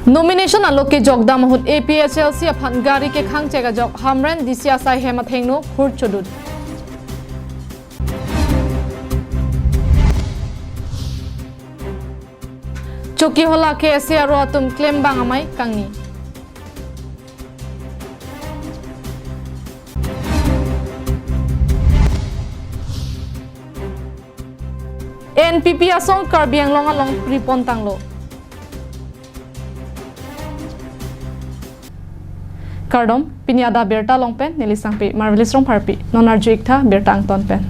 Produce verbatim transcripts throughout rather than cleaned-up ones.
Nomination alo kejokdam ahut A P H L C aphan gari kekhang chek ajok Hamren D C asai hem athengno hur chodut. Chokihola K S A aro atum klembang amei kangni. N P P asong Karbi Anglong along ripontanglo. Kardom, pini adak birta along pen neli sangpi Marvelous Rongpharpi, non arju-ik tha birta angton pen.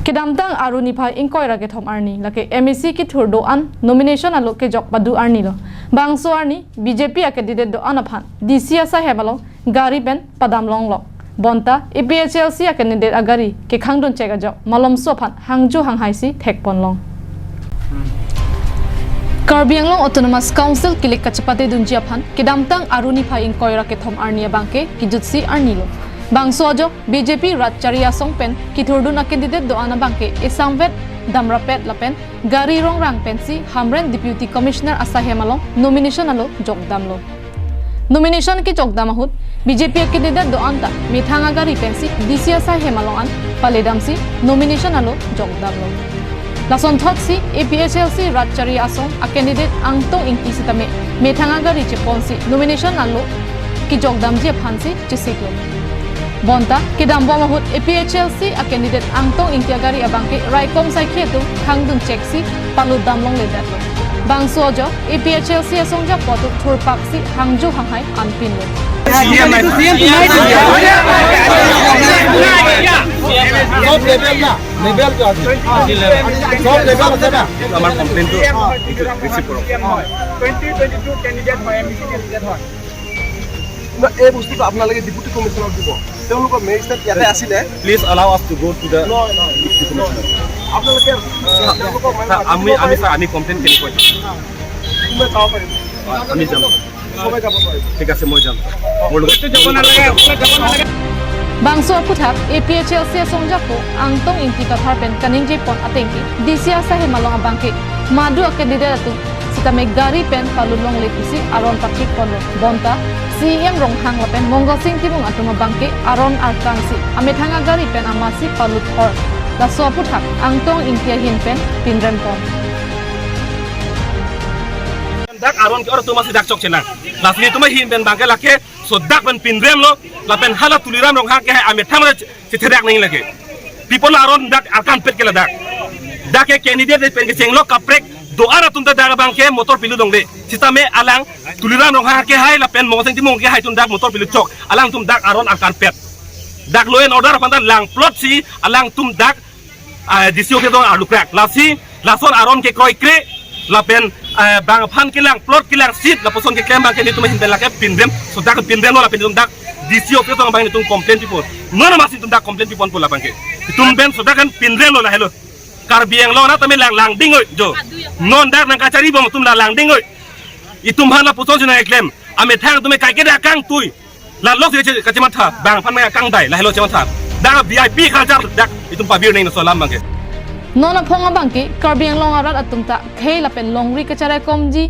Kedamtang Aru niphai ingkoi ra kethom arni, lake M A C kethur do-an nomination alo kejok padu arni lo. Bangso arni B J P a candidate do-an aphan D C asai hem along gari pen padam longlok. Bonta A P H L C a candidate agari kekhangdun chek ajok malomso aphan hangjo hanghai si thekpon long. Karbi Anglong Autonomous Council kilik kachepate dunji aphan kedamtang Aru niphai ingkoi ra kethom arni abangke kejutsi arni lo. Bangso ajok B J P rat chari asong pen kethurdun a candidate do-an abangke esamvet damrapet lapen gari rongrang pensi Hamren Deputy Commissioner asai hem along nomination alo jokdamlo. Nomination kejokdam ahut B J P a candidate do-an ta methang agari pensi D C asai hem along an paledamsi nomination alo jokdamlo. Lasonthotsi A P H L C rat chari asong a candidate Angtong Ingti sitame methang agari cheponsi nomination alo kejokdamji aphansi chesiklo. Bonta kedambom ahut A P H L C a candidate Angtong Ingti agari abangke raikom saikhi atum khangdun cheksi palutdam longledetlo. Bangso ajok A P H L C asong japo atum thurpaksi hangjo hanghai anpinlo. সব লেভেল না, লেভেল তো আছে। সব লেভেল আছে না? আমাৰ কমপ্লেইনটো ৰিচিভ কৰক। টুৱেণ্টি টুৱেণ্টি টু কেণ্ডিডেট হয়, এম বি চি কেণ্ডিডেট হয়। না, এই বস্তুটো আপোনালোকে ডেপুটি কমিছনাৰক দিব। তেওঁলোকৰ মেজিষ্ট্ৰেট ইয়াতে আছিলে। Please allow us to go to the নহয়, নহয়। Deputy commissioner. আপোনালোকে, আহ, তেওঁলোকক মানে ছাৰ, আমি, মাতি দিব আমি, পাৰিব। ছাৰ, আমি কমপ্লেইন কেনেকৈ দিম? কোনে যাব পাৰিব? আমি যাম। সবে যাব পাৰিব। ঠিক আছে, মই যাম। মোৰ লগত Bangso aphuthak A P H L C asong japo Angtong Ingti Kathar pen kaningjepon atengke D C asai hem along abangke madu a candidate atum sitame gari pen palut longle pusi aron pathikponlo. Bonta C E M Ronghang lapen Mongalsing Timung atum abangke aron arkansi amethang agari pen amatsi palut hor. Laso aphuthak Angtong Ingti ahin pen pinrempon. Dak aron ke-or atum asi dak chokche nang. Lasi netum ahin pen abangke lake sodak pen pinremlo, lapen hala Tuliram Ronghang ke hai amethang chetherak nangji lake. People aron dak arkanpet ke ladak. Dak ke candidate pen kechenglo kaprek do-an atum ta dak abangke motor pilut longle. Sitame alang Tuliram Ronghang ke hai lapen Mongalsing Timung ke hai atum dak motor pilut chok. Alangtum dak aron arkanpet. Dak law and order aphan ta langplotsi alangtum dak ah, D C office along arlukrak. Lasi, lason aron kekroikre, lapen, eh, bang aphan kelangplot kelangsit, lapuson keklem abangke netum ahin pen lake pinrem, sodak pinremlo lapen netum dak D C office along abang netum complain pipon. Non amatsi netum dak complain piponpo labangke. Netum pen sodak kan pinremlo lahelo. Karbi Anglong anat tame lang langding oi, jo. Non dak nangkacharibom atum la langding oi. Itum aphan lapusonsi nangkeklem. Amethang atum kaike dak kangtui. Lalok si kache-, kachematha, bang aphan nangkangdai, lahelo chematha. Dak V I P culture dak itum pabir nangji laso alam abangke. Non aphong abangke Karbi Anglong arat atum ta khei lapen longri kacharaikomji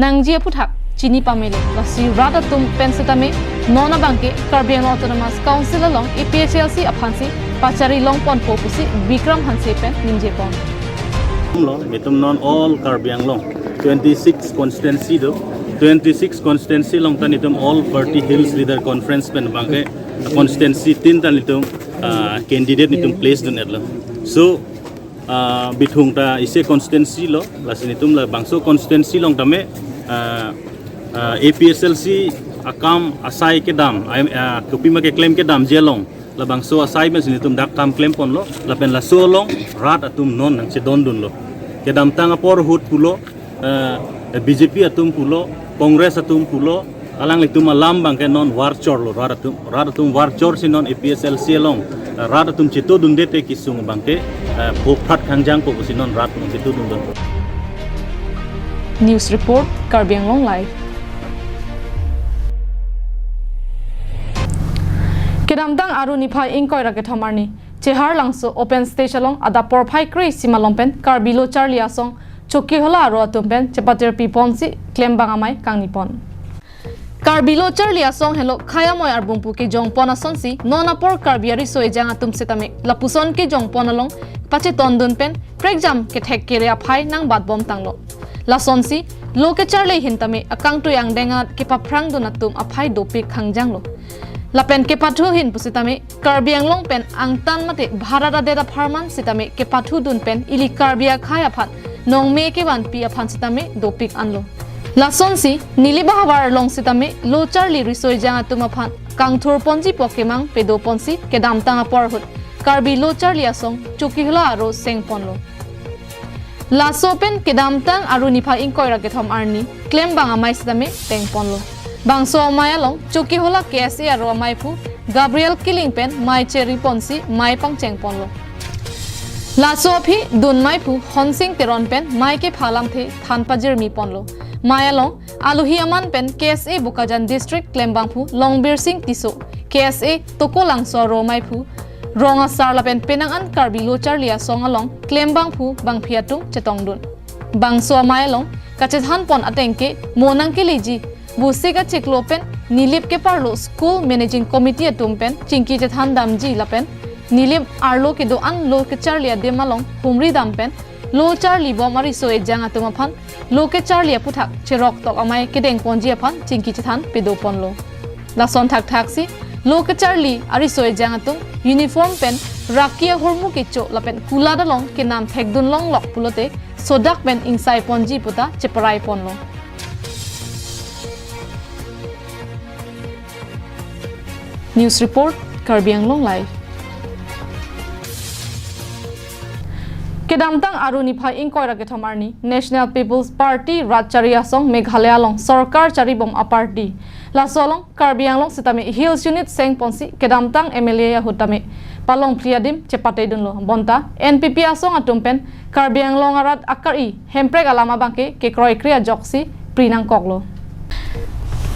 nangji aphuthak chini pamelo. Lasi rat atum pen sitame non abangke Karbi Anglong Autonomous Council along A P H L C aphansi pachari longponpo pusi Bikram Hanse pen ningjepon. Lo, netum non all Karbi Anglong twenty-six constituency do. Twenty-six constituency along ta netum All Party Hills Leader Conference pen abangke constituency tin ta netum, ah, candidate netum place dun-etlo. So, ah, Bithung ta isi constituency lo, lasi netum labangso constituency along tame, ah, ah, A P H L C akam asai kedam, ah, kopima keklem kedamji along labangso asai pensi netum dak kam klemponlo, lapen laso along rat atum non nangchedondunlo. Kedamtang apor ahut pulo, eh, B J P atum pulo, Congress atum pulo, alanglitum alam abangke non varchorlo rat atum. Rat atum varchorsi non A P H L C along, eh, rat atum chetodunde te kesung abangke, eh, phophat kangjangpo pusi non rat atum chetodundun. News report, Karbi Anglong Live. Kedamtang Aru niphai ingkoi ra kethom arni, Cheharlangso open stage along adap porphai kre-isi malom pen Karbi Lo Charli Asong Chokihola aro atum pen chepatirpi ponsi klembang amei kangni pon. Karbi Lo Charli Asong helo khei amoi arbung pu kejong pon asonsi non apor Karbi ariso ejang atum setame lapuson kejong pon along pachetondun pen prekjam kethek kere aphai nangbat bom tanglo. Lasonsi lo kecharli ahin tame akangtui angdeng anat kepaphrangdun atum aphai dopik khangjanglo. Lapen kepathu ahin pusitame Karbi Anglong pen angtan mate Bharat adet apharman sitame kepathudun pen ili Karbi akhei aphan nongme kevanpi aphan sitame dopik anlo. Lasonsi Nilip ahavar along sitame lo charli riso ejang atum aphan kangthur ponji pu akemang pedo ponsi kedamtang apor ahut Karbi Lo Charli Asong Chokihola aro seng ponlo. Laso pen kedamtang Aru niphai ingkoi ra kethom arni klembang amei sitame teng ponlo. Bangso amei along Chokihola K S A aro amei aphu Gabriel Killing pen mei cheri ponsi mei pangcheng ponlo. Laso aphi dun mei aphu Honsing Teron pen mei kepha lamthe than pajirmi ponlo. Mei along alohi aman pen K S A Bokajan District klembangphu Longbir Sing Tisso, K S A Tokolangso aro amei aphu Rong Asar lapen penang an Karbi Lo Charli Asong along klembangphu bangphi atum chetongdun. Bangso amei along kachethan pon ateng ke mo nangkeleji, Busik achiklo pen Nilip keparlo School Managing Committee atum pen chingki chethan damji lapen Nilip arlo kedo an lo kecharli adim along humri dam pen lo charli bom ariso ejang atum aphan lo kecharli aputhak cherok tok amei kedeng ponji aphan chingki chethan pedo ponlo. Lason thakthaksi lo kecharli ariso ejang atum uniform pen raki ahormu kecho lapen kulat along kenam thekdun longlok pulote sodak pen ingsai ponji puta cheparai ponlo. News report, Karbi Anglong Live. Kedamtang Aru niphai ingkoi ra kethom arni National People's Party rat chari asong Meghalaya along sorkar chari bom aparty. Laso along Karbi Anglong sitame Hills Unit seng ponsi kedamtang M L A ahut tame palongphli adim chepatedunlo. Bonta N P P asong atum pen Karbi Anglong arat akari hemprek alam abangke kekroikre ajoksi pri nangkoklo.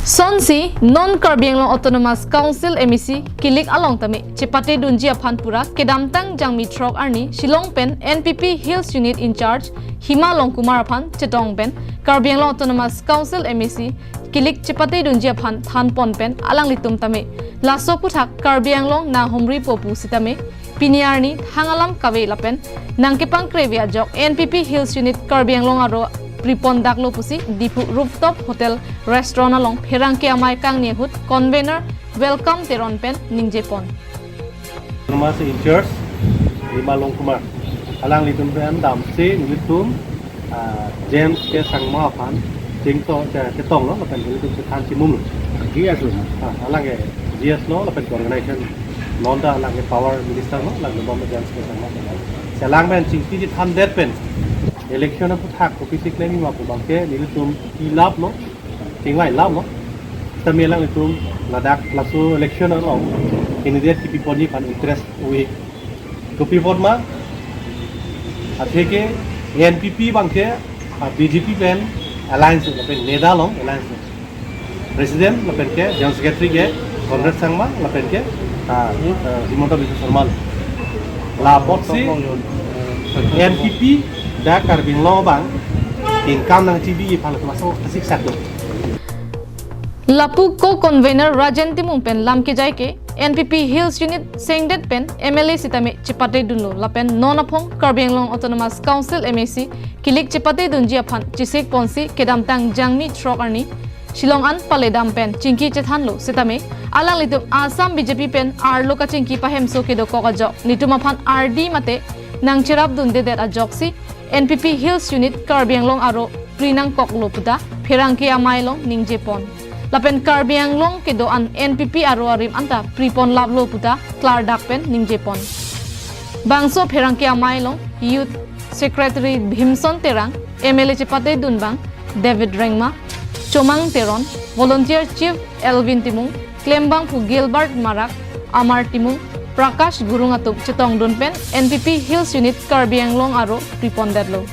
Sonsi non Karbi Anglong Autonomous Council M A C kilik along tame chepatedunji aphan pura kedamtang Jangmi throk arni Shillong pen N P P Hills Unit in charge Hima Longkumar aphan chetong pen Karbi Anglong Autonomous Council M A C kilik chepatedunji aphan than pon pen alanglitum tame laso aputhak Karbi Anglong nahumri po pu sitame pini arni thang alam kave lapen nangkepangkreve ajok N P P Hills Unit Karbi Anglong aro pri pon daklo pusi Diphu Rooftop Hotel Restaurant along pherangke amei kangni ahut convener Welcome Teron pen ningje pon. Autonomous in charge Hima Longkumar. Alanglitum pen damsi nelitum, ah, James K Sangma aphan chingto che-, chetonglo lapen nelitum chethan chimumlo. G S lo. Ah, alang ke G S lo lapen organization non ta alang ke power minister lo, alang ke bom James K Sangma aphan. Selang pen chingki chethandet pen election aputhak kopisi klem ma pu abangke nelitum kilap lo, tingvai lam lo. Sitame alanglitum ladak laso election along candidate kipi ponji aphan interest ave. Kopi apot ma, atheke N P P abangke, ah, B J P pen alliance lapen NEDA along alliance. President lapen ke General Secretary ke Conrad Sangma lapen ke, ah, ah, Himanta Biswa Sarma lo. La apotsi N P P dak Karbi Anglong abang income nangchibi aphan laso asik saklo. Lapu co-convener Rajen Timung pen lam kejai ke N P P Hills Unit sengdet pen M L A sitame chepatedunlo lapen non aphong Karbi Anglong Autonomous Council M A C kilik chepatedunji aphan chesik ponsi kedamtang Jangmi throk arni Shillong an paledam pen chingki chethanlo sitame alanglitum Assam B J P pen arlo kachingki pahemso kedokok ajok nelitum aphan ardi mate nangcherapdundedet ajoksi N P P Hills Unit Karbi Anglong aro pri nangkoklo puta pherangke amei along ningje pon. Lapen Karbi Anglong kedo an N P P aro arim anta pri pon laplo puta klardak pen ningje pon. Bangso pherangke amei along Youth Secretary Bhimson Terang, M L A chepatedun abang David Rengma, Chomang Teron, Volunteer Chief Elvin Timung, klembangphu Gilbert Marak, Amar Timung, Prakash Gurung atum chetongdun pen N P P Hills Unit Karbi Anglong aro pri pondetlo.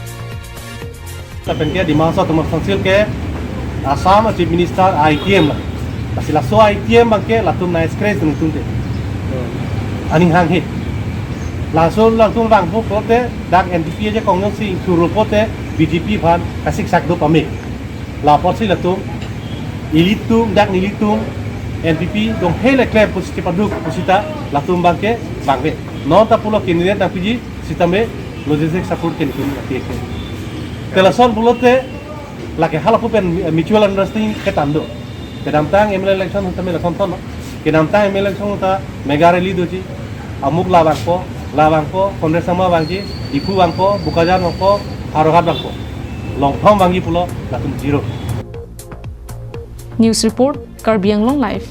Lapen ke Dima Hasao Autonomous Council ke Assam Chief Minister I T M la. Lasi laso I T M abangke latum nice craze nelitum te. Aning hanghe. Laso latum vangpo pulote dak N P P ajakong jongsi ingthurlo pulote B J P aphan kasiksak do pame. La apotsi latum, ilitum, dak nelitum, N P P donghe le klem pusi chipaduk pusita latum abangke bangve. Non ta pulo candidate nangpiji sitame logistic support ke nelitum ati ke. Te lason pulote lake halapu pen mutual understanding ketang do. Kedamtang M L A election sitame lason ton. Kedamtang M L A election ta mega rally doji. Amuk la vangpo, la vangpo, Congress ama vangji, Diphu vangpo, Bokajan vangpo, Howraghat vangpo. Longthom vangji pulo, latum zero. News report, Karbi Anglong Live.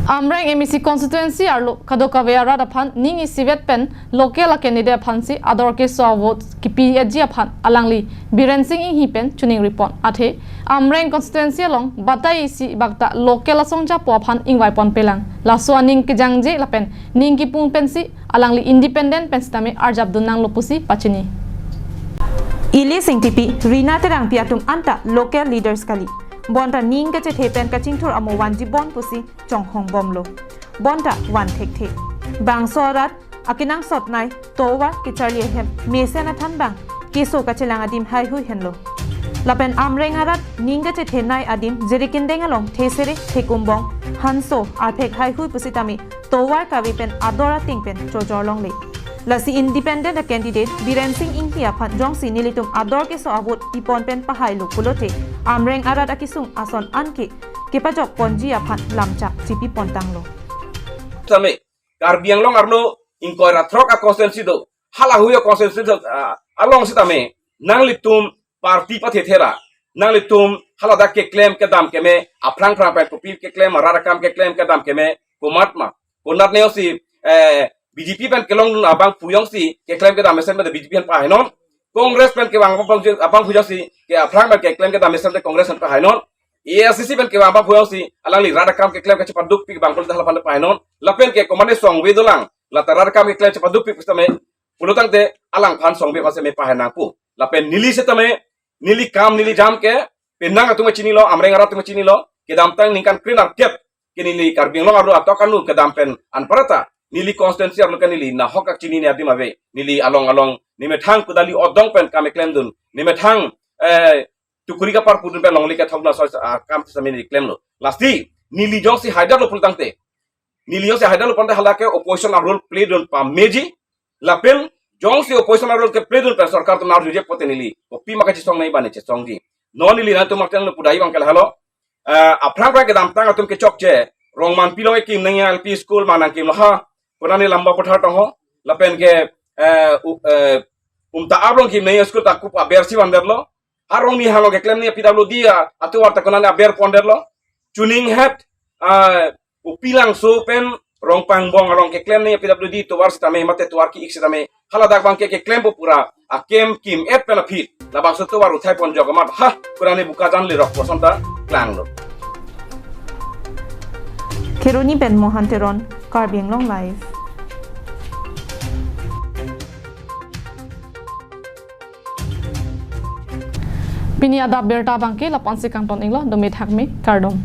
Amreng M A C constituency arlo kadokave arat aphan ning isivet pen local a candidate aphansi ador keso a vote kipi etji aphan alangli Biren Singh Enghi pen chiningripon. Athe Amreng constituency along batai isi bakta local asong japo aphan ingvaiponpelang. Laso aning kejangje lapen ning kipung pensi alangli independent pen sitame arjapdun nanglo pusi pachini. Ili Singtipi, Rina Terangpi atum anta local leaders kali. Bonta ning kachethe pen kachingthur amo vanji bon pusi chonghongbomlo. Bonta van thekthe. Bangso arat akenangsotnei tovar kecharli ahem mesen athan abang keso kachelang adim haihui henlo. Lapen Amreng arat ning kachethenei adim jirikindeng along thesere, thekumbong, hanso, arphek haihui pusitame tovar kave pen ador ateng pen chojor longle. Lasi independent a candidate Biren Singh Enghi aphan jongsi nelitum ador keso a vote pipon pen pahailo pulote Amreng arat akesung ason anke kepajokponji aphan lamchak chipipontanglo. Tame Karbi Anglong arlo ingkoi ra throk a constituency do, halahui a constituency do, ah, along sitame nanglitum party pathethera, nanglitum haladak keklem kedam keme, aphrang phrang pen kopi keklem, arat akam keklem kedam keme, komatma, konatne jongsi, eh, B J P pen kelongdun abangphu jongsi keklem kedam mesen pen B J P pen pahainon, Congress pen kevang abangphu jongsi ke aphrang pen keklem kedam mesen pen Congress pen pahainon, A I C C pen kevang abangphu jongsi alangli rat akam keklem kachepadukpik abang pulote hala aphan pahainon, lapen ke komatne songve dolang, lata rat akam keklem chepadukpik pusitame pulotangte alangphan songve mase me pahai nangpo. Lapen neli sitame, neli kam neli jam ke penang atum chinilo, Amreng arat atum chinilo, kedamtang ningkan kre-nerkep ke neli Karbi Anglong arlo atok anu kedam pen anparta neli constituency arlo ke neli nahok akchinine adim ave. Neli along along nemethang kudali odong pen kam keklemdun, nemethang, eh, tukuri kapar pudun pen longle kethokdun aso, ah, kam sitame neli klemlo. Lasi neli jongsi haidetlo pulotangte, neli jongsi haidetlo pulotangte hala ke opposition a role play dun pameji. Lapen jongsi opposition a role keplay dun pen sorkar atum arjuje pote neli kopima kachesongnei bani chesongji. Non neli nangtum martin lo pudai abangke lahelo. Eh, aphrang phrang kedamtang atum kechokche, Rongmanpi along kekim nangji L P school ma nangkimlo ha, konane Lamba Pathar tong ho, lapen ke, eh, u-, eh, Umta-ap along kim nangji school ta kup abersi vandetlo. Arong ni halo keklem nangji P W D a, atovar ta konane aber pondetlo. Chuning het, ah, Upilangso pen Rongpangbong along keklem nangji P W D tovar sitame mate tovar ki-ik sitame haladak abangke keklempo pura akem kim-et pen aphi. Labangso tovar uthai ponjok amat ha, konane Bokajan lerok puson ta klanglo. Kheroni pen Mohan Teron, Karbi Anglong Live. Pini adap birta abangke la-ansi kangton-iklo, dome thakme, kardom.